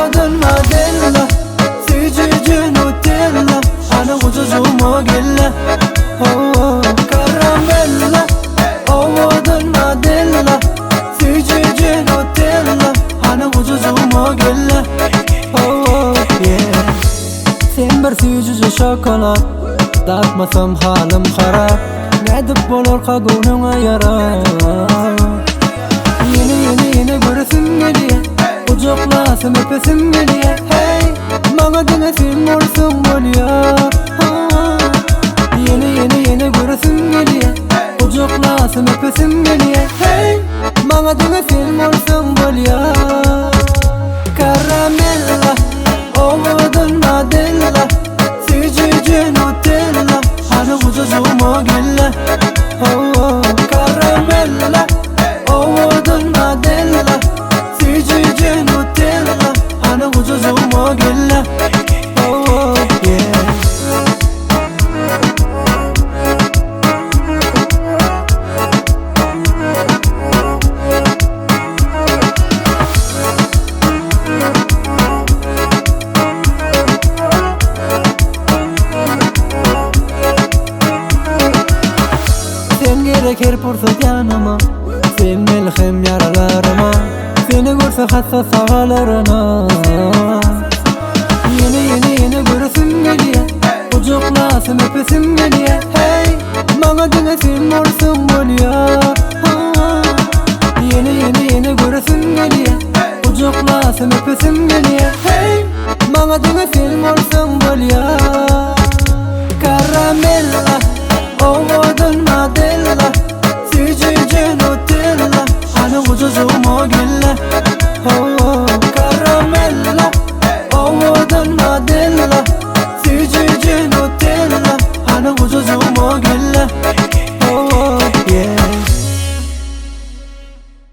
Owadan modella, süýjüje Nutella, Hany gujajygyma gel-le, ho-o. Karamella, owadan modella, süýjüje Nutella, Hany gujajygyma gel-le, ho-o, yeah. Sen bir süýjüje şokolad, Datmasam halym harap, Nädip bolarka göwnüňe ýarap. Ýene ýene ýene göresim gelýä, Gujaklasam öpesim gelýä, Heý, maňa diňe sen bolsaň bolýa. Ýene ýene ýene göresim gelýä, Gujaklasam öpesim gelýä, Heý, maňa diňe sen bolsaň bolýa. Karamella, owadan modella, Süýjüje Nutella, Hany gujajygyma gel-le, ho-o. Karamella, owadan modella, Süýjüje Nutella, Hany gujajygyma gel-le, ho-o, yeah. Sen gerek her pursat ýanyma, Sen melhem ýaralaryma, Seni görse hassa sagalaryn Ýene ýene ýene göresim gelýä, Gujaklasam öpesim gelýä, Heý, maňa diňe sen bolsaň bolýa. Ýene ýene ýene göresim gelýä, Gujaklasam öpesim gelýä, Heý, maňa diňe sen bolsaň bolýa. Karamella, owadan modella, Süýjüje Nutella, Hany gujajygyma gel-le, ho-o. Karamella, owadan modella, Süýjüje Nutella, Hany gujajygyma gel-le.